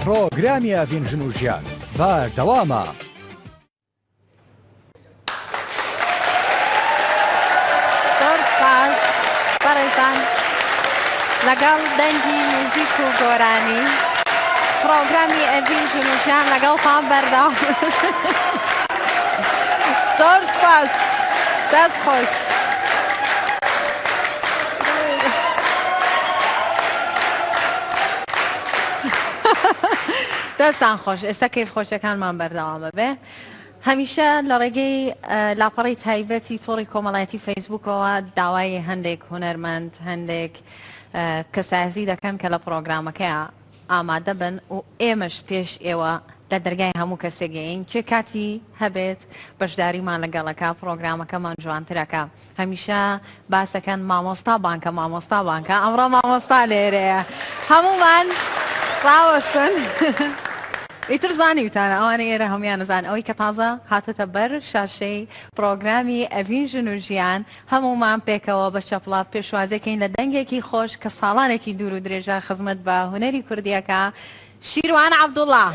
پڕۆگرامی ئەڤین ژن و ژیان بەردەوامە. زۆر سپاس بەڕێزان لەگەڵ دەنگی میوزیک و گۆرانی پڕۆگرامی ئەڤین ژن و ژیان لەگەڵتان بەردەوام. زۆر سپاس، دەست خۆش. دەستان خۆش. ئێستا کەیف خۆشەکانمان بەردەوامە بێ. هەمیشە لە ڕێگەی لاپەڕەی تایبەتی تۆڕی کۆمەڵایەتی فەیسبووکەوە داوای هەندێک هونەرمەند، هەندێک کەسایەتی دەکەن کە لە پڕۆگرامەکەیا ئامادە بن و ئێمەش پێش ئێوە لە دەرگای هەموو کەسێک گەین کێ کاتی هەبێت بەشداریمان لەگەڵەکە پڕۆگرامەکەمان جوانترەکە. هەمیشە باسەکەن مامۆستا بانکە مامۆستا بانکە ئەمڕۆ مامۆستا لێرەیە هەموومان ڕاوەستن ئیتر زانیوتانە ئەوانە ئێرە هەمویان زان ئەوەی کە تازە هاتۆتە بەر شاشەی پڕۆگرامی ئەڤین ژن و ژیان هەموومان پێکەوە بە چەپڵە پێشوازێکین لە دەنگێکی خۆش کە ساڵانێکی دوور و درێژە خزمەت بە هونەری کوردیەکە شیروان عەبدوڵا.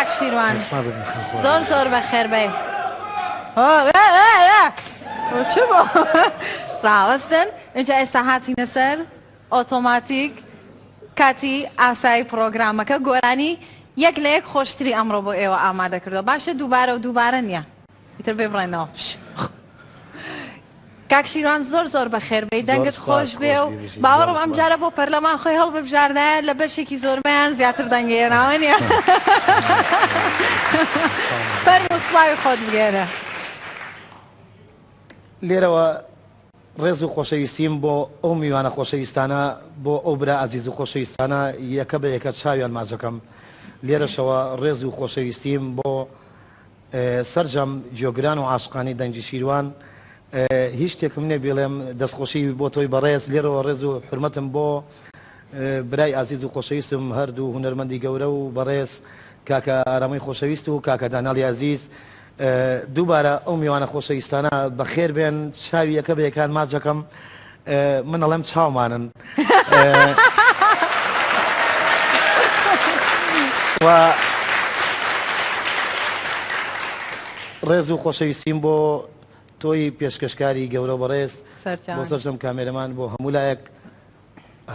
کاک شیروان زۆر زۆر بەخێر بێی. چ بۆ ڕاوەستن اینجا ئێستا هاتینە سەر ئۆتۆماتیک کاتی ئاسایی پڕۆگرامەکە گۆرانی یەک لە یەک خۆشتری ئەمڕۆ بۆ ئێوە ئامادە کردووە باشە دووبارە و دووبارە نییە ئیتر بێ بڕێنەوە. کاک شیروان زۆر زۆر بەخێر بێی دەنگت خۆش بێ و باوەڕم ئەم جارە بۆ پەرلەمان خۆی هەڵببژاردایە لە بەشێکی زۆربەیان زیاتر دەنگی هێناوە نییە فەرموو سڵاوی خۆت بگەێنە. لێرەوە ڕێز و خۆشەویستیم بۆ ئەو میوانە خۆشەویستانە بۆ ئەو برا ئازیز و خۆشەویستانە یەکە بە یەکە چاویان ماچەکەم لێرەشەوە ڕێز و خۆشەویستیم بۆ سەرجەم گوێگران و عاشقانی دەنگی شیروان هیچ شتێکم نیە بیڵێم دەستخۆشی بۆ تۆی بەڕێز لێرەوە ڕێز و حورمەتم بۆ برای ئازیز و خۆشەویستم هەردوو هونەرمەندی گەورە و بەڕێز کاکە ئارامی خۆشەویست و کاکە داناڵی ئازیز دووبارە ئەو میوانە خۆشەویستانە بەخێر بێن چاوی یەکە بە یەکان ماچەکەم من ئەڵێم چاومانن و ڕێز و خۆشەویستیم بۆ تۆی پێشکەشکاری گەورە بەڕێز بۆ سەرجەم کامێرەمان بۆ هەموو لایەک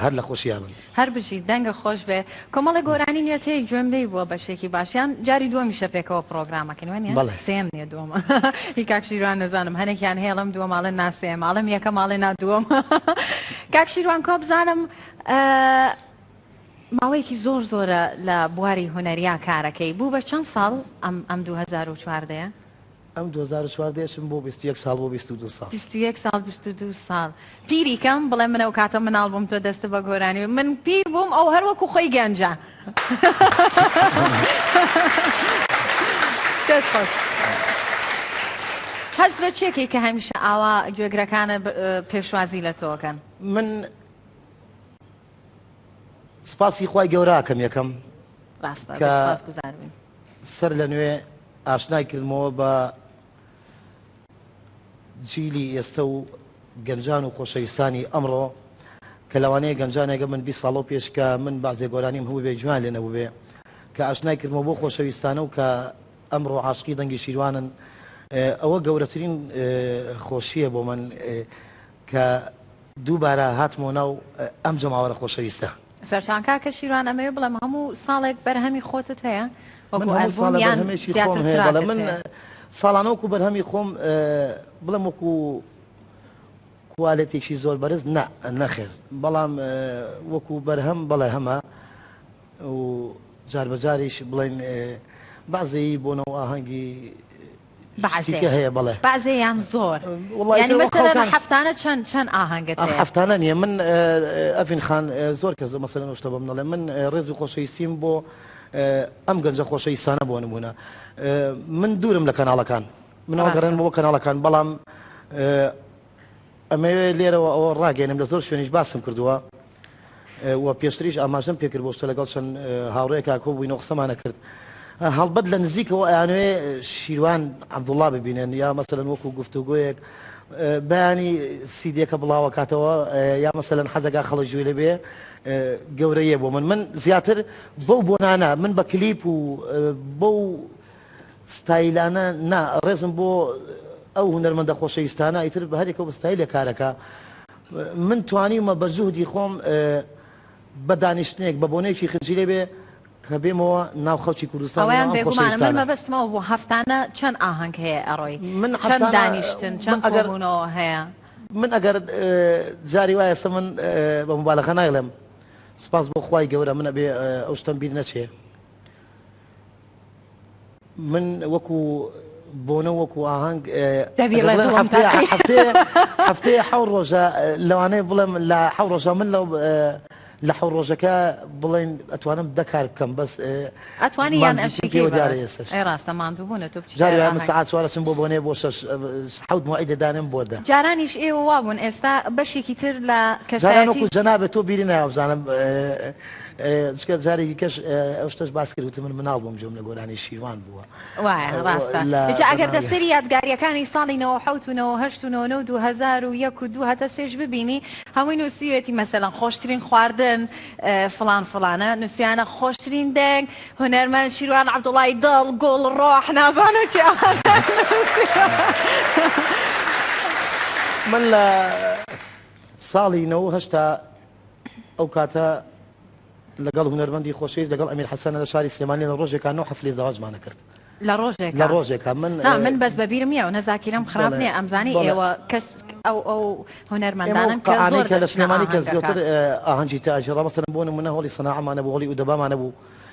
هەر لە خۆشیا بن. هەر بژیت دەنگە خۆش بێ. کۆمەڵێ گۆرانی نوێت هەیە گوێم لێی بووە بەشێکی باشیان جاری دووەمیشە پێکەوە پڕۆگرامەکەین وەنیە؟ بەڵێ. سێیەم نیە دووەمە هی کاک شیروان نەزانم هەنێکیان هەیە ئەڵێم دووەم ئەڵێن نا سێیەمە ئەڵێم یەکەم ئەڵێ نا دووەمە کاک شیروان کوا بزانم ماوەیەکی زۆر زۆرە لە بواری هونەریا کارەکەی بوو بە چەند ساڵ ئەم ئەم 2014 ەیە؟ ئەم 2014 ەشم بۆ 21 ساڵ بۆ 22 ساڵ. 21 ساڵ 22 ساڵ پیری کەم بڵێ من ئەو کاتە مناڵ بووم تۆ دەستت بە گۆرانی من پیر بووم ئەو هەر وەکو خۆی گەنجە دەست خۆش. هەست بە چێکەی کە هەمیشە ئاوا گوێگرەکانە پێشوازی لە تۆکەن؟ من سپاسی خوای گەوراکەم یەکەم ڕاستە کە سپاسگوزار بین. سەر لە نوێ ئاشنای کردمەوە بە جیلی ئێستە و گەنجان و خۆشەویستانی ئەمڕۆ کە لەوانەیە گەنجانێکە من 20 ساڵەو پێش کە من بەعزێ گۆرانیم هەبووبێ گوێیان لێ نەبووبێ کە ئاشنای کردمەوە بۆ خۆشەویستانە و کە ئەمڕۆ عاشقی دەنگی شیروانن ئەوە گەورەترین خۆشییە بۆ من کە دووبارە هاتمەوە ناو ئەم جەماوەرە خۆشەویستە. سەرچان کاکە شیروان ئەمەوێ بڵێم هەموو ساڵێک بەرهەمی خۆتت هەیە من وەکو هەموو ئەلبوم ساڵە یان بەرهەمێکی خۆم زیاتر هەیە بەڵێ تراکت من هەیە؟ ساڵانە وەکو بەرهەمی خۆم بڵێم وەکو کوالێتێکی زۆر بەرز نا نەخێر بەڵام وەکو بەرهەم بەڵێ هەمە و جار بەجاریش بڵێن بەعزەیی بۆنە و ئاهەنگی بەعزێ شتیکە هەیە بەڵێ. بەعزێ یان زۆر وەڵای یانی تر وەک مەسەلەن خەڵکان هەفتانە چەند چەند ئاهەنگت ئاخ هەیە؟ هەفتانە نییە من ئەڤین خان زۆر کەس مەسەلەن ئەو شتە بە من ئەڵێ من ڕێز و خۆشەویستیم بۆ ئەم گەنجە خۆشەویستانە بۆ نموونە من دوورم لە کەناڵەکان من ڕاستە. ئەگەڕێنمەوە بۆ کەناڵەکان بەڵام ئەمەوێ لێرەوە ئەوە ڕاگەێنم لە زۆر شوێنیش باسم کردووە و پێشتریش ئاماژەم پێکرد بۆ شتە لەگەڵ چەند هاوڕێکا کۆبووینەوە قسەمانە کرد هەڵبەت لە نزیکەوە ئەیانەوێ شیروان عەبدوڵڵا ببینن یا مەسەلەن وەکو گفتوگۆیەک بەیانی سیدیەکە بڵاوەکاتەوە یا مەسەلەن حەزەکا خەڵک گوێی لێ بێ گەورەیە بۆ من من زیاتر بەو بۆنانە من بە کلیپ و بەو ستایلانە نا ڕێزم بۆ ئەو هونەرمەندە خۆشەویستانە ئیتر بە هەرێکەوە بە ستایلێک کارەکە من توانیومە بە جوهدی خۆم بە دانیشتنێک بە بۆنەیەکی خنجیلێ بێ کە بێمەوە ناو خەڵکی کوردستان و ئەوەیان ناو ئەم بێگومانە من خۆشەویستانە. مەبەستم ئەوە بوو هەفتانە چەند ئاهەنگ هەیە ئەڕۆی من چەند هەفتانە دانیشتن من چەند ئەگەر کۆبوونەوە هەیە؟ من ئەگەر جاری وایە ئێستا من بە موبالەغە نایڵێم سوپاس بۆ خوای گەورە من ئەبێ ئەو شتەم بیر نەچێ من وەکو بۆنە وەکو ئاهەنگ دەبی ئەگەر ڵێ بڵێن دڵم هەفتەیە تەقی. هەفتەیە هەفتەیە حەو ڕۆژە لەوانەیە بڵێم لە حەو ڕۆژە من لەو لە حەو ڕۆژەکە بڵێن ئەتوانم دە کار بکەم بەس ئەتوانی یان ماندووتیم ئەشیکەی پێوە دیارە بەڕێز ئێستاش ئەی ڕاستە ماندووبوونە تۆ بچیتە جاری وایە من ئاهەنگ. سەعات چوار ئەچم بۆ بۆنەیە بۆ شەش حەوت مەوعیدە دانێم بۆ دە. جارانیش ئێوە وابوون ئێستا بەشێکی تر لە جاران کەسایەتی. وەکو جەنابت تۆ بیری نایە بزانم. چونکە جارێکی کەش ئەو شتەش باس کرد وتم من مناڵ بووم گوێم لە گۆرانی شیروان بووە. وایە ڕاستە جا ئەگەر دەفتەری یادگاریەکانی ساڵی 97 و 98 و 99 و 2001 و 2 هەتا سێش ببینی هەمووی نووسیوێتی مەسەلەن خۆشترین خواردن فڵان فڵانە نووسیانە خۆشترین دەنگ هونەرمەند شیروان عەبدوڵای دڵ گوڵ ڕۆح نازانم چی ئەوانە من لە ساڵی 98 ئەو کاتە لەگەڵ هونەرمەندی خۆشەویست لەگەڵ ئەمیر حەسەنە لە شاری سلێمانی لە ڕۆژێکا نۆ حەفلەی زەواجمانە کرد. لە ڕۆژێکا؟ لە ڕۆژێکا من نا من بەس بە بیرم نییە ئەونە زاکیرەم خراپ نییە ئەمزانی ئێوە کەس ئەو ئەو هونەرمەندانن کە زۆر کە لە سلێمانی کە زۆتر ئاهەنگی تاژێڕا مەسەلەن بۆ نمونە هۆڵی سەناعەمانە بوو هۆڵی ئودەبامانە بوو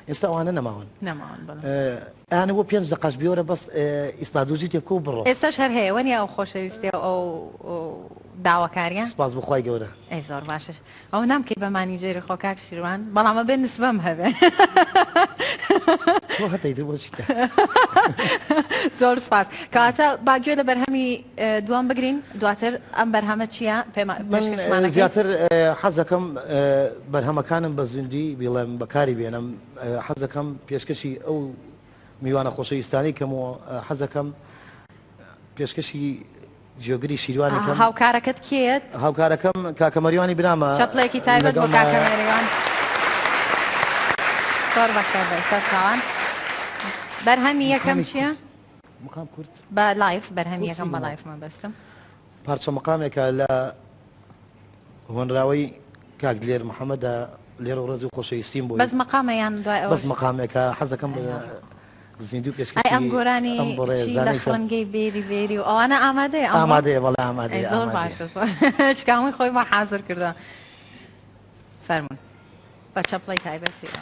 ئێستا ئەوانە نەماون نەماون بەڵێ ئەیانە بۆ پێنج دەقەش بیۆرە بەس ئیسنادوزی تێ بکە و بڕۆ. ئێستاش هەر هەیە وەنیە ئەو خۆشەویستیە و ئەو داواکاریە؟ سپاس بۆ خوای گەورە. ئەی زۆر باشە ئەوە نامکەی بە مانیجەری خۆ کاک شیروان بەڵام ئەبێ نسبەم هەبێ. تۆ هەتە ئیتر بۆ چیتە؟ زۆر سپاس. کەواتە با گوێ لە بەرهەمی دووەم بگرین دواتر ئەم بەرهەمە چییە پێمان من پێشکەشمان ئەکەی؟ زیاتر حەزەکەم بەرهەمەکانم بە زیندووی بیڵێم بەکاری بێنم حەزەکەم پێشکەشی ئەو میوانە خۆشەویستانەی کەم و حەزەکەم پێشکەشی جێگری شیروانی کەم. هاوکارەکەت کێیە؟ هاوکارەکەم کاکە مەریوانی برامە. چەپڵێکی تایبەت بۆ کاکە مەریوان. زۆر بەخێر بێی سەرچاوان. بەرهەمی یەکەم چییە؟ مقام کورد. بە live بەرهەمی یەکەم بە live مەبەستم. پارچە مقامێکە لە هۆنراوەی کاک دلێر محەمەدە لێرە ڕێز و خۆشەویستیم بۆی. بەس مقامە یان دوای ئەوەش؟ بەس مقامێکە حەزەکەم زیندوو پێشکەشی ئەی ئەم گۆرانی ئەم چی لە بەڕێزانەی کەم. خڕنگەی بێری بێری و ئەوانە ئامادەیە ئەمڕۆ؟ ئامادەیە بەڵێ ئامادەیە ئەی زۆر ئامادەیە. باشە زۆر چونکە هەمووی خۆی بۆ حازر کردووە. فەرموون بە چەپڵەی تایبەتیەوە.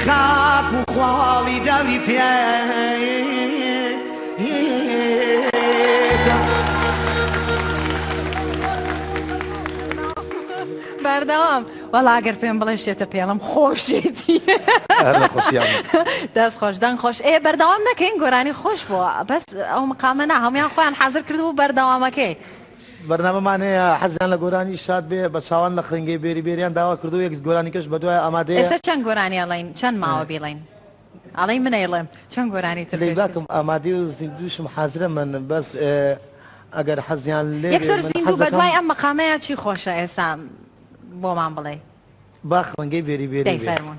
خاک و خواڵی دەوری پێ بەردەوام وەڵا گەر پێم بڵێ شێتە پێڵم خۆشێتی. دەست خۆش دەنگ خۆش ئێ بەردەوام نەکەین گۆرانی خۆش بووە بەس ئەو مقامە نا هەموویان خۆیان حازر کردبوو بەردەوامەکەی. بەرنامەمان هەیە حەزیان لە گۆرانی شاد بێ بە چاوان لە خنگەی بێری بێریان داوا کردووە یەک گۆرانیکەش بەدوای ئامادەیە. ئێستا چەند گۆرانی ئەڵێین چەند ماوە بیڵێین ئەڵێی من ئەیڵێم چەند گۆرانی تر پێشکەش. لەیلاکم ئامادەی و زیندووشم حازرە من بەس ئەگەر حەزیان لێ بێ یەکسەر من زیندوو حەزەکەم. بەدوای ئەم مقامەیا چی خۆشە ئێستا بۆمان بڵێی. با خنگەی بێری بێری دەی بێ. فەرموون.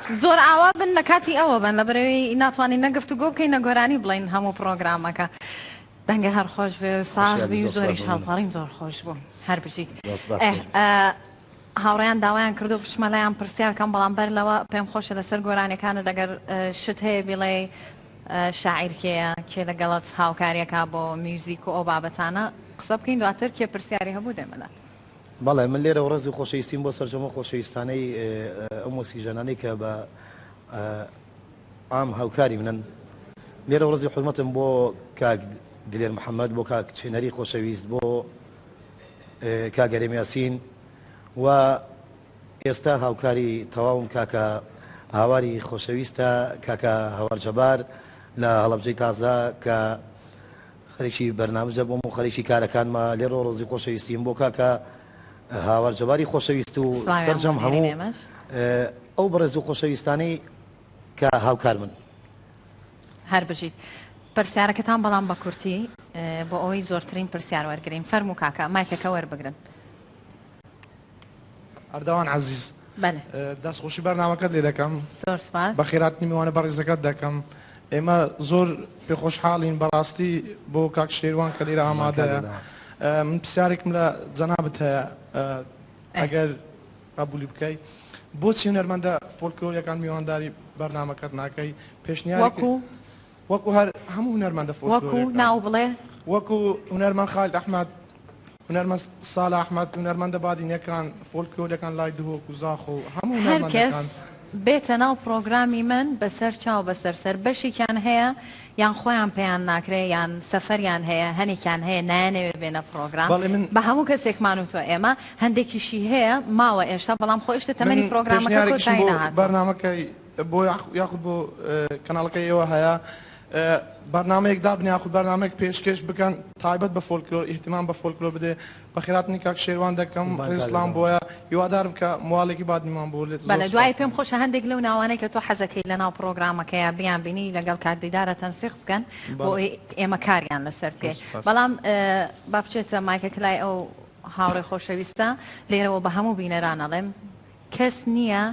زۆر ئاوا بن لە کاتی ئەوە بن لەبەرئەوەی ناتوانین نە گفتوگۆ بکەین نە گۆرانی بڵێین هەموو پڕۆگرامەکە. دەنگە هەر خۆش بێ و ساغ خۆشیابی بی و زۆر سپاس زۆریش مەمنونم. هەڵپەڕیم زۆر خۆش بوو. هەر بژیت. زۆر سپاس ئێه خۆش بی. هاوڕێیان داوایان کردووە بچمە لایان پرسیار کەم بەڵام بەر لەوە پێم خۆشە لەسەر گۆرانیەکانت ئەگەر شت هەیە بیڵێی شاعیر کێیە کێ لەگەڵت هاوکاریەکا بۆ میوزیک و ئەو بابەتانە قسە بکەین دواتر کێ پرسیاری هەبوو دێمە لات. بەڵێ من لێرەوە ڕێز و خۆشەویستیم بۆ سەرجەم ئەو خۆشەویستانەی ئەو مۆسیقژەنانەی کە بە عام هاوکاری منن لێرەوە ڕێزی حورمەتم بۆ کاک دلێر محەممەد بۆ کاک چێنەری خۆشەویست بۆ کاک هەرێم یاسین و ئێستا هاوکاری تەواوم کاکە هاواری خۆشەویستە کاکە هاوار جەبار لە هەڵەبجەی تازە کە خەریکی بەرنامجە بۆم و خەریکی کارەکانمە لێرەوە ڕێزی خۆشەویستیم بۆ کاکە هاوار جەباری خۆشەویست و سڵاویان بۆ سەرجەم نێرین هەموو ئێمەش. ئەو بەڕێز و خۆشەویستانەی کە هاوکارمن. هەر بژیت. پرسیارەکەتان بەڵام بە کورتی بۆ ئەوەی زۆرترین پرسیار وەرگرین. فەرموو کاکە مایکەکە وەربگرن. ئەردەوان عەزیز بەلێ. دەستخۆشی بەرنامەکەت لێ دەکەم. زۆر سپاس. بەخێرهاتنی میوانە بەڕێزەکەت دەکەم. ئێمە زۆر پێخۆشحاڵین بەڕاستی بۆ کاک شێروان کە لێرە ئامادەیە. من پرسیارێکم لە جەنابت هەیە ئەگەر قبولی بکەی بۆچی هونەرمەندە فۆلکلۆریەکان میوانداری بەرنامەکەت ناکەی پێشنیارێک وەکو وەکو هەر هەموو هونەرمەندە وەکو فۆلکلۆریەکان ناو بڵێ وەکو هونەرمەند خالد ئەحمەد هونەرمەند سالە ئەحمەد هونەرمەندە بادینیەکان فۆلکلۆریەکان لای دهۆک و زاخۆ هەموو هەر کەس هونەرمەندەکان. بێتە ناو پڕۆگرامی من بەسەر چاو بەسەر سەر بەشێکیان هەیە یان خۆیان پێیان ناکرێ یان سەفەریان هەیە هەنێکیان هەیە نایانەوێ بێنە پڕۆگرام بەڵێ من بە هەموو کەسێکمان وتوە ئێمە هەندێکیشی هەیە ماوە ئێشتا بەڵام خۆ ئێشتا من تەمەنی پڕۆگرامەکە پێشنیارێکیشم کۆتایی بۆ نەهاتوە. بەرنامەکەی بۆ یاخود بۆ کەناڵەکەی ئێوە هەیە بەرنامەیەک دابنێ یاخود بەرنامەیەک پێشکێش بکەن تایبەت بە فۆلکلۆر ئیهتیمام بە فۆلکلۆر بدێ بەخێرهاتنی کاک شێروان دەکەم قوربان ڕێز کاک سڵام دەکەم. بۆیە هیوادارم کە مواڵێکی بادنیمان بۆ لێت زۆر بەلێ دوایی سوپاس پێم خۆشە هەندێک لەو ناوانەی کە تۆ حەزەکەی لەناو پڕۆگرامەکەیا بیانبینی لەگەڵ کاک دیدارە تەنسیق بکەن بۆ بەڵێ ئەوەی ئێمە کاریان لەسەر زۆر بکەین سوپاس. بەڵام با بچێتە مایکەکە لای ئەو هاوڕێ خۆشەویستە لێرەوە بە هەموو بینەران ئەڵێم کەس نییە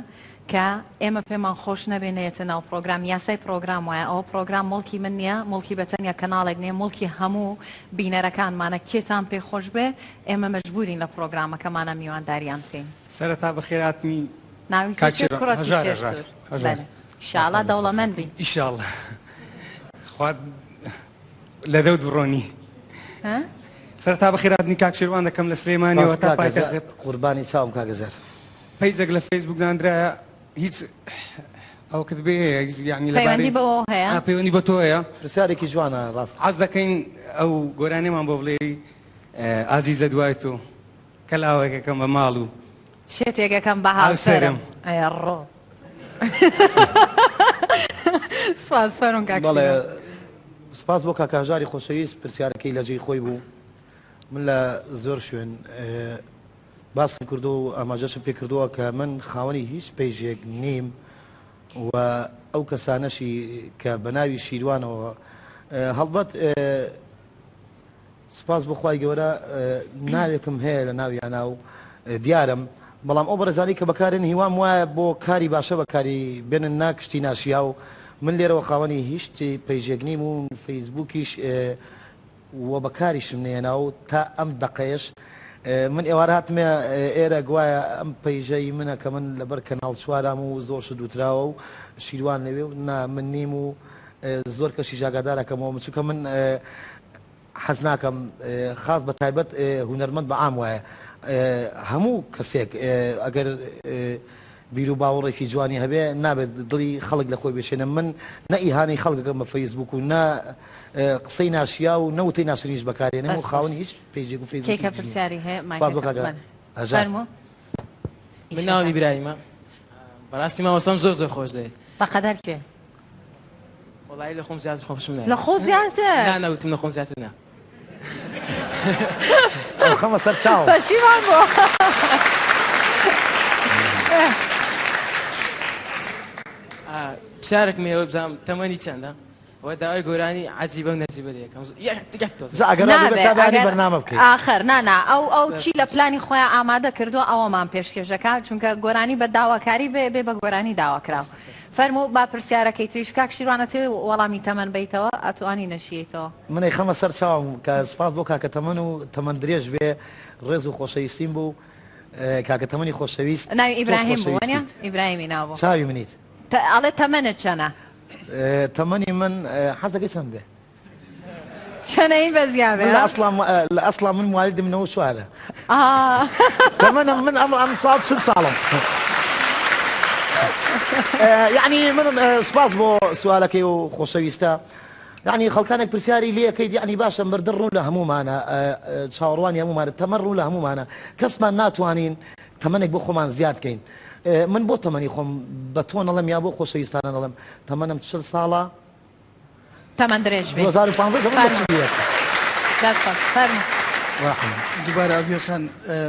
کە ئێمە پێمان خۆش نەبێ نەیەتە ناو پڕۆگرام، یاسای پڕۆگرام وایە، ئەوە پڕۆگرام موڵکی من نییە، موڵکی بەتەنیا کەناڵێک نییە، موڵکی هەموو بینەرەکانمانە، کێتان پێ خۆش بێ ئێمە مەجبوورین لە پڕۆگرامەکەمانا میوانداریان بکەین. سەرەتا بەخێرهاتنی ناوی تۆ کاک چیە شێروان کوڕە هەژار تیشێرت هەژار سوور؟ هەژار بەلێ ئیشاڵا دەوڵەمەند بی. ئیشاڵا خوا لە دەوت بڕۆنی. ها؟ سەرەتا بەخێرهاتنی کاک شێروان دەکەم لە سپاس سلێمانیەوە تا کاک هەژار پایتەخت. قوربانی چاوم کاک هەژار. پەیجێک لە فەیسبوک دانرایە هیچ ئەوکت بێ هەیە هیچ یعنی پەیوەندی لەبارەی بەوەوە هەیە؟ ئا پەیوەندی بە تۆ هەیە پرسیارێکی جوانە ڕاستە. حەز دەکەین ئەو گۆرانیەمان بۆ بڵێی ئازیزە دوای تۆ کەلاوەکەکەم بە ماڵ و شێتێکەکەم بە هاوسەرم هاوسەرم. ئەیەڕۆ سپاس فەرموون کاک بەڵێ شیرۆ. سپاس بۆ کاک هەژاری خۆشەویست پرسیارەکەی لە جێی خۆی بوو من لە زۆر شوێن باسم کردووە و ئاماژەشم پێ کردووە کە من خاوەنی هیچ پەیجێک نیم و ئەو کەسانەشی کە بە ناوی شیروانەوە هەڵبەت سپاس بۆ خوای گەورە ناوێکم هەیە لە ناویانا و دیارم بەڵام ئەو بەڕێزانی کە بەکارێن هیوام وایە بۆ کاری باشە بەکاری بێنن ناک شتی ناشیاو من لێرەوە خاوەنی هیچ پەیجێک نیم و فەیسبووکیش وە بەکاریشم نەیەنا و تا ئەم دەقەیەش من ئێوارە هاتمە ئێرە گوایە ئەم پەیژە ی منە کە من لەبەر کەناڵ چوارام و زۆر شت وتراوە و شیروان لەوێ و نا من نیم و زۆر کەشیش ئاگادارەکەمەوە من چونکە من حەز ناکەم خاس بە تایبەت هونەرمەند بە عام وایە هەموو کەسێک ئەگەر بیر و باوەڕێکی جوانی هەبێ نابێت دڵی خەڵک لە خۆی بشێنە من نە ئیهانەی خەڵک دەکەم بە فەیسبوک و نە قسەی ناشیاو و نە وتەی ناشرینیش بەکارێنم و دەست خۆش. خاوەنی هیچ پەیجێک و کێ کە فەیسبوکێکیش نیم پرسیاری هەیە سپاس بۆ مایکەکە کاکە بەلێ هەژار. فەرموو من ناوم ئیشەکە. ئیبراهیمە بەڕاستی مامۆستام زۆر زۆر خۆش دەوێت. بەقەدەر کوێ؟ وەڵایی لە خۆم زیاتر خۆشم ناوێت. لە خۆ زیاتر؟ نا نا وتم لە خۆم زیاتر نا. ئەو خەمە سەر چاوم. پەشیمان بووە. پرسیارێکم هەیە بزانم تەمەنی چەندە؟ وە داوای گۆرانی عەجیبە و نەجیبە لێ ئەکەم یەک یەک تۆز جا ئەگەر وا نابێ بێ تا بەیانی ئەگەر بەرنامە بکەین. ئاخر نا نا ئەو ئەو چی لە پلانی خۆیا ئامادە کردووە ئەوەمان پێشکێش ئەکا چونکە گۆرانی بە داواکاری بێ بێ بە گۆرانی داواکراو فەرموو با پرسیارەکەی تریش کاک شیروان ئەتەوێ وەڵامی تەمەن بەیتەوە ئەتوانی نەشیەیتەوە. من ئەیخەمە سەر چاوم کە سوپاس بۆ کاکە تەمەن و تەمەن درێژ بێ ڕێز و خۆشەویستیم بوو کاکە تەمەنی خۆشەویست ناوی تۆش ئیبراهیم بوو وەنیە خۆشەویستیت ئیبراهیمی ناو بوو چاوی منیت. ئەڵێ تەمەنت چەنە؟ تەمەنی من حەزەکەی چەند بێ؟ چەنەی بەزیا بێ من لە ئەسڵا لە ئەسڵا من موالیدم نەوە چوارە تەمەنم من ئەم ئەم ساڵ 40 ساڵم یعنی من سپاس بۆ سوالەکەی و خۆشەویستە یعنی خەڵکانێک پرسیاری لەکەیت یعنی باشە مردن ڕوو لە هەمومانە چاوەڕوانی هەمومانە تەمەن ڕوو لە هەمومانە کەسمان ناتوانین تەمەنێک بۆ خۆمان زیاد کەین من بۆ تەمەنی خۆم بە تۆ نەڵێم یا بۆ خۆشەویستانە نەڵێم تەمەنم 40 ساڵە تەمەن درێژ بێ 2015 تەمەن بە 41 دەست خۆش فەرموو. دووبارە ئەڤین خان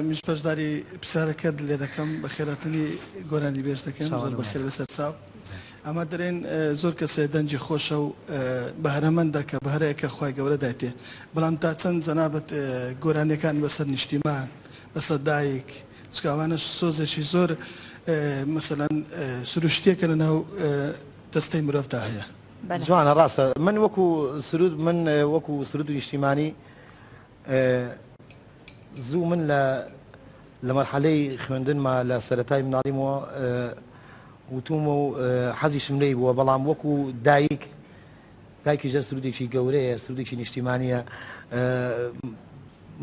منیش بەشداری پرسیارەکەت لێ دەکەم بەخێرهاتنی گۆرانیبێژ دەکەم زۆر بەخێر بێ سەرچاو ئەمە دەرێن زۆر کەسێ دەنگی خۆشە و بەهرەمەندە کە بەهرەیەکە خوای گەورە دایتێ بەڵام تا چەند جەنابت گۆرانیەکان بەسەر نیشتیمان بەسەر دایک چونکە ئەوانەش سۆزێکی زۆر مەسەلەن سروشتیە کە لەناو دەستەی مرۆڤدا هەیە. جوانە ڕاستە من وەکو سرود من وەکو سرود و نیشتیمانی زوو من لە لە مەرحەلەی خوێندنما لە سەرەتای مناڵیمەوە وتومە و حەزیشم لێی بووە بەڵام وەکو دایک دایکی ژەر سرودێکی گەورەیە سرودێکی نیشتیمانیە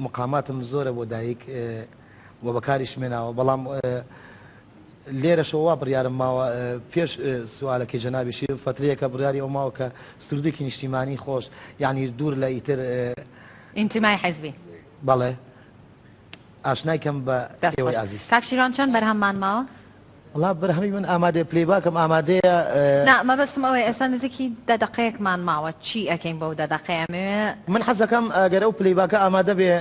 مقاماتم زۆرە بۆ دایک و بەکاریشم هێناوە بەڵام لێرەشەوە وا بڕیارم ماوە پێش سوالەکەی جەنابیشی فەترەیەکە بڕیاری ئەو ماوە کە سرودێکی نیشتیمانی خۆش یعنی دوور لە ئیتر ئینتیمای حزبی بەڵێ ئاشنای کەم بە ئێوەی ئازیز. کاک شیروان چەند بەرهەممان ماوە؟ وەڵا بەرهەمی من ئامادەیە playback م ئامادەیە. نا مەبەستم ئەوەیە ئێستا نزیکی دە دەقەیەکمان ماوە چی ئەکەین بەو دە دەقەیە ئەمەوێ. من حەزەکەم ئەگەر ئەو playback ە ئامادە بێ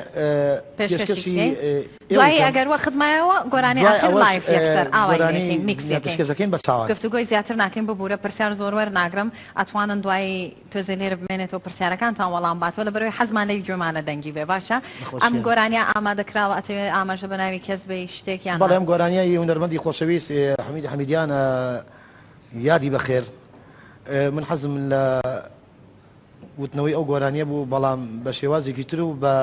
پێشکەشی بکەی دوایی ئەگەر وەخت مایەوە گۆرانی ئاخر live یەکسەر ئاوای لێکەین میکس یەکەین گفتوگۆی زیاتر ناکەین ببورە پرسیار زۆر وەرناگرم ئەتوانن دوایی تۆزێ لێرە بمێنێتەوە پرسیارەکانتان وەڵام باتەوە لەبەرئەوەی حەزمان لێی گوێمانە دەنگی بێ باشە ئەم گۆرانیە ئامادە کراوە ئەتەوێ ئاماژە بە ناوی کەس بەی شتێک یان بەڵێ ئەم گۆرانیە ی هونەرمەندی خۆشەویست حەمید حەمیدیانە یادی بەخێر من حەزم لە وتنەوەی ئەو گۆرانیە بوو بەڵام بە شێوازێکی تر و بە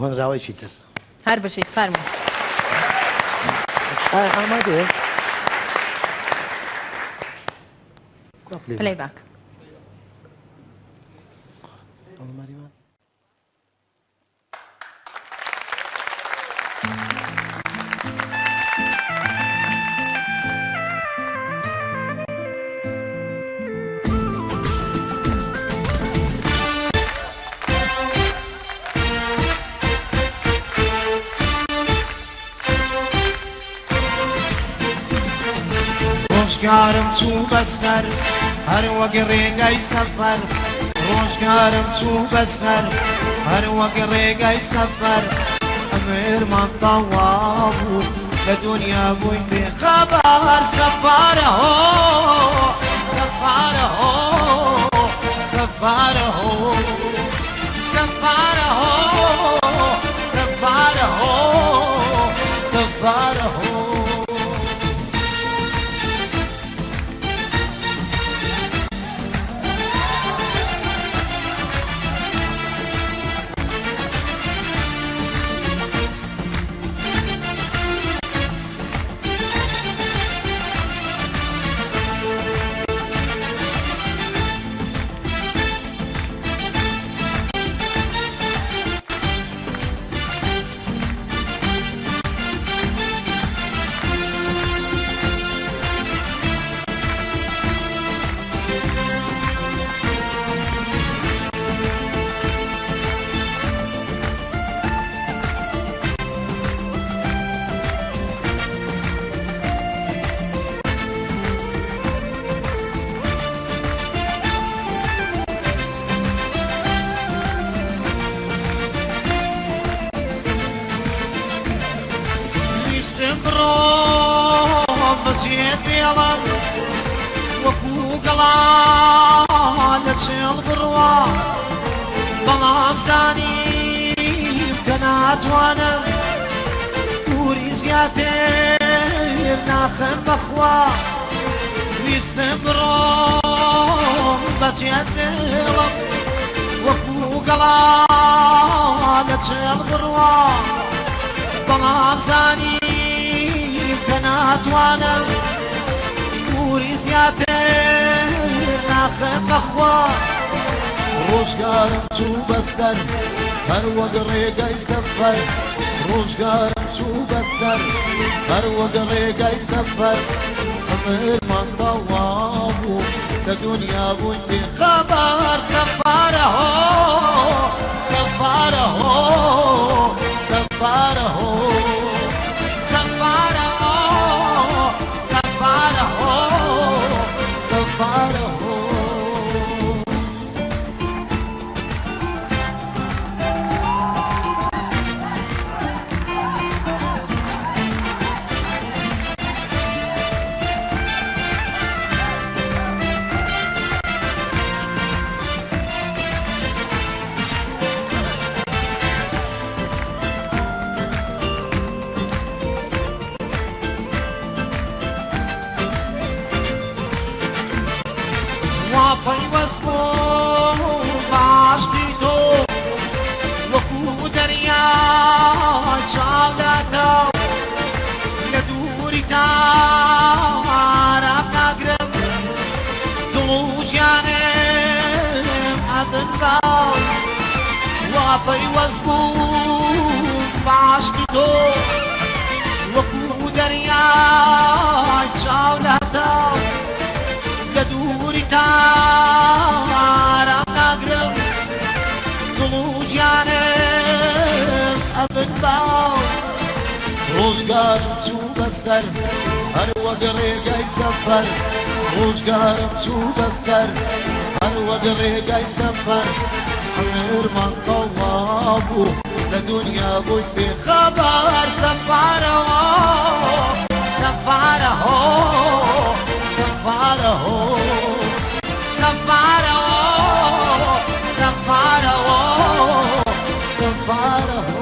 هۆنراوەیەکی تر. هەر بژیت فەرموو. ئایا ئامادەیە؟ پلەی باک. ڕۆژگارم چوو بەسەر هەر وەک ڕێگای سەفەر ڕۆژگارم چوو بەسەر هەر وەک ڕێگای سەفەر ئەمرمان تەواو بوو لە دنیا بووین بێ خەبەر سەفارە هۆ سەفارە هۆ سەفارە هۆ سەفارە هۆ سەفارە هۆ سەفارە هۆ. ویستم بڕۆم بەجێت بێڵم وەکوو گەڵا. لە چێڵ بڕوا، بەڵام زانیم کە ناتوانم دووری زیاتر ناخەم بەخوا. ویستم بڕۆم بەجێت بێڵم وەکو گەڵا لە چێڵ بڕوا، بەڵام زانیم کە ناتوانم دووری زیاتر ناخەم بەخوا. ڕۆژگارم چوو بەسەر هەر وەک ڕێگای سەفەر، ڕۆژگارم چوو بەسەر هەر وەک ڕێگای سەفەر. عمرمان تەواو بوو لە دنیا بووین بێخەبەر. سەفارە هۆ سەفارە هۆ سەفارە هۆ سەفارە هۆ سەفارە هۆ سەفارە هۆ. وا پەیوەست بووم بە عاشقی تۆ وەکو دەریای چاو لاتەو، لە دووری تارام ناگرم دڵ و گیانم ئەبن باو. وا پەیوەست بووم بە عاشقی تۆ وەکو دەریای چاو لاتەو، لە دووری تارام ناگرم دڵ و گیانم ئەبن باو. ڕۆژگارم چوو بەسەر هەر وەک ڕێگای سەفەر، ڕۆژگارم چوو بەسەر هەر وەک ڕێگای سەفەر. عمرمان تەواو بوو لە دنیا بووین بێخەبەر. سەفارە هۆ سەفارە هۆ سەفارە هۆ سەفارە هۆ سەفارە هۆ سەفارە هۆ.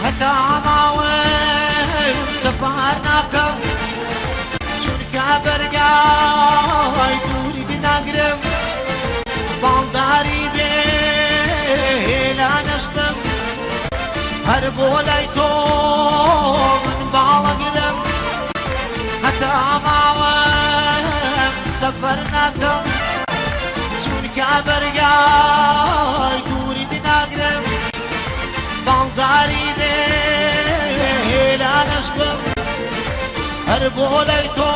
هەتا ماوەم سەفار ناکەم چونکە بەرگای دووری ناگرم، باڵداری بێ هێلانەشبم هەر بۆ لای تۆ من باڵەگرم. هەتا ماوەم سەفەر ناکەم چونکە بەرگای دووری ناگرم، باڵداری بێ هێلانەشبم هەر بۆ لای تۆ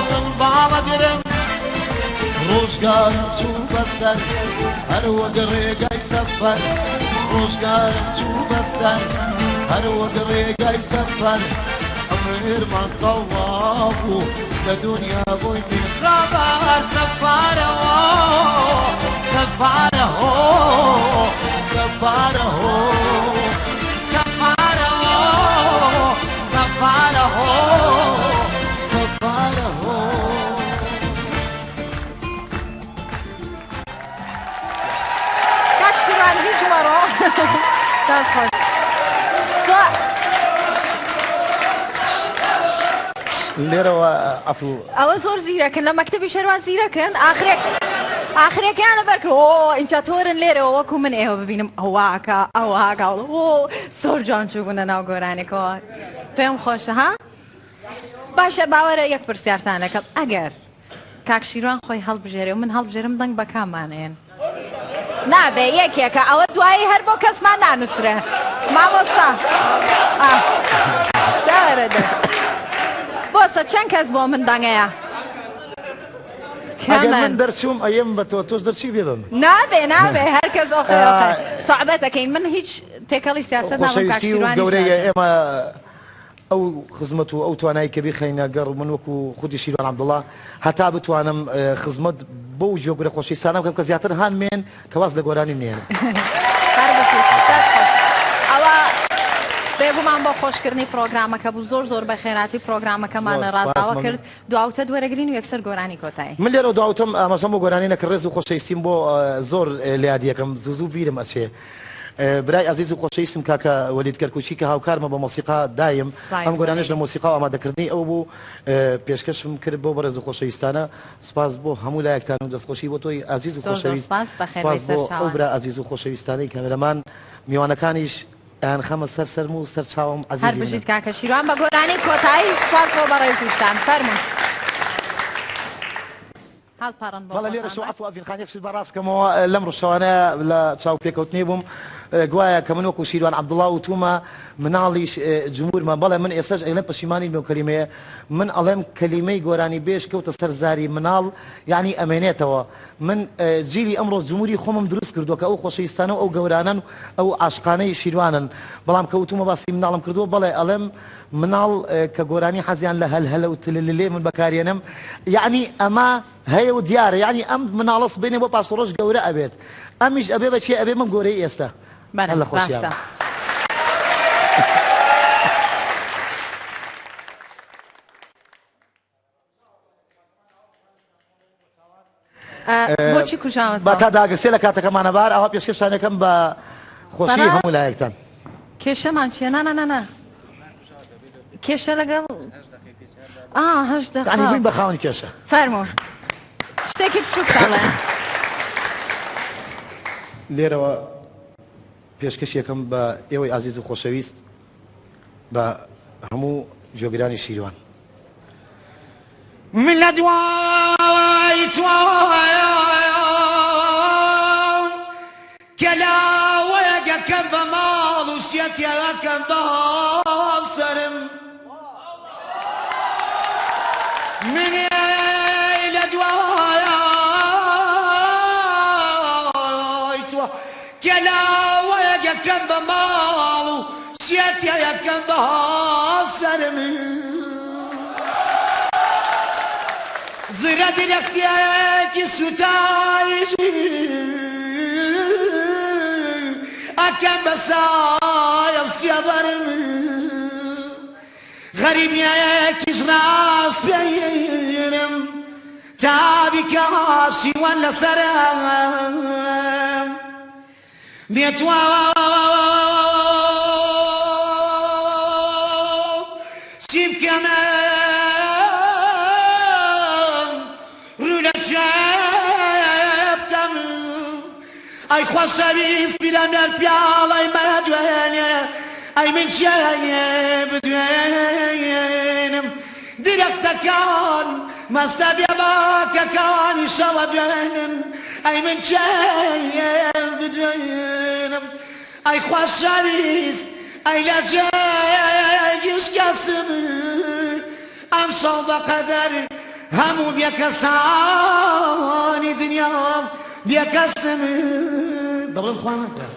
من باڵەگرم. ڕۆژگارم چوو بەسەر هەر وەک ڕێگای سەفەر، ڕۆژگارم چوو بەسەر هەر وەک ڕێگای سەفەر. عمرمان تەواو بوو لە دنیا بووین بێخەبەر. سەفارە هۆ سەفارە هۆ سەفارە هۆ سەفارە هۆ سەفارە هۆ سەفارە هۆ. کاک شیروان هیچ مەڕۆ، دەست خۆش. زۆر لێرەوە عەفو، ئەوە زۆر زیرەکن لە مەکتەبی شێروان زیرەکن. ئاخرێک ئاخرەکەیان لەبەر کرد ئۆ ئینجا تۆرن لێرەوە وەکو من ئێوە ببینم ئەوواکە ئەوواکە ئۆ زۆر جوان چووبوونە ناو گۆرانێکەوە پێم خۆشە ها باشە باوەرە یەک پرسیارتان ئەکەم ئەگەر کاک شیروان خۆی هەڵبژێرێ و من هەڵبژێرم دەنگ بە کاممان ئەیەن؟ نابێ یەکێکە ئەوە دوایی هەر بۆ کەسمان نانووسرێ مامۆستا دارە دە بۆسە چەند کەس بۆ من دەنگەیە ئەگەر من دەرچووم ئەیەم بە تۆ تۆش دەرچووی بێ بە من نابێ نابێ هەر کەس ئۆخێ ئۆخێ سوعبەتەکەین من هیچ تێکەڵی سیاسەت نابم کاک خۆشەویستی و شیروانیش گەورەیە نابێ. ئێمە ئەو خزمەت و ئەو توانای کە بیخەینە گەڕ من وەکو خودی شیروان عەبدوڵا هەتا بتوانم خزمەت بەو جۆگرە خۆشەویستانە بکەم کە زیاتر هانمێن کە واز لە گۆرانی نێنم. هەر بژیت دەست خۆش. ئەوە بێگومان بۆ خۆشکردنی پڕۆگرامەکە بوو زۆر زۆر بە خێراتی پڕۆگرامەکەمان زۆر سوپاس ڕازاوە مەمنون. کرد دواوتەت وەرەگرین و یەکسەر گۆرانی کۆتایی. من لێرەوە دواوتەم ئاماژەم بۆ گۆرانی نەکرد ڕێز و خۆشەویستیم بۆ زۆر لە یادیەکەم زوو زوو بیرم ئەچێ برای ئازیز و خۆشەویستم کاکە وەلید کەرکوکی کە هاوکارمە بە مۆسیقا دایم ئەم گۆرانیش لە مۆسیقا و ئامادەکردنی ئەو بوو پێشکەشم کرد بۆ بەڕێز و خۆشەویستانە سپاس بۆ هەموو لایەکتان و دەستخۆشی بۆ تۆی ئازیز و خۆشەویست سپاس بۆ ئەو برا ئازیز و خۆشەویستانەی کامێرەمان میوانەکانیش ئەیانخەمە سەر سەرم و سەر چاوم ئەزیزی هەر بژیت کاکە شیروان بە گۆرانی کۆتایی سپاس بۆ بەڕێزیشتان فەرموون. هەڵپەڕن بۆ بەڵێ خۆتان لێرەشەوە بەس. عەفو ئەڤین خان یەک شت با ڕاست کەمەوە لەم ڕۆژ شەوانە لە چاوپێکەوتنی بووم گوایە کە من وەکو شیروان عەبدوڵا وتومە مناڵیش جمورمە بەڵێ من ئێستاش ئەیڵێم پەشیمانیم لەو کەلیمەیە من ئەڵێم کەلیمەی گۆرانی بێژ کەوتە سەر زاری مناڵ یانی ئەمێنێتەوە من جیلی ئەمڕۆ جموری خۆمم دروست کردووە کە ئەو خۆشەویستانە و ئەو گەورانەن و ئەو عاشقانەی شیروانن بەڵام کە وتومە باسی مناڵم کردووە بەڵێ ئەڵێم مناڵ کە گۆرانی حەزیان لە هەلهەلە و تلللێ من بەکارێنم یەعنی ئەمە هەیە و دیارە یەعنی ئەم مناڵە سبەینێ بۆ پاشەڕۆژ گەورە ئەبێت ئەمیش ئەبێ بە کێ ئەبێ بەم گۆرەی ئێستا بەلێ هەر لە خۆشیان ڕاستە. بۆچی کوژاوەتەوە؟ با تا داگرسێ لە کاتەکەمانە بار ئاوا پێشکەشتان یەکەم بە خۆشی بەڕاست؟ هەموو لایەکتان. کێشەمان چیە؟ نا نا نا نا کێشە لەگەڵ ئا هەشت دەقە. یانی بووین بە خاوەن کێشە. فەرموو شتێکی بچووک دەڵێ. لێرەوە پێشکەش یەکەم بە ئێوەی ئازیز و خۆشەویست بە هەموو گوێگرانی شیروان. من لە دوای تۆ کەلاوەیەکەم بە ماڵ و شێتێکەم بە هاوسەرم من لە دوای تۆ کەلاوەیەکەم بە ماڵ و شێتێکەم بە هاوسەرم زرە درەختێکی سوتای ئەکەم بە سایە و سێبەرم غەریبیەکیش ڕاسپێرم تا بیکا شیوەن لەسەرم بێتوە چی بکەم ڕوو لە شێ بکەم ئەی خۆشەویست پیرەمێرد پیاڵەی مەدوێنێ ئەی من کێ بدوێنم درەختەکان مەستە بێباکەکانی شەوە دوێنن ئەی من کێ بدوێنم ئەی خۆشەویست ئەی لە جێگیش کەسم ئەمشەو بەقەدەر هەموو بێکەسانی دنیا بێکەسم دەڵێن خوا نەکا.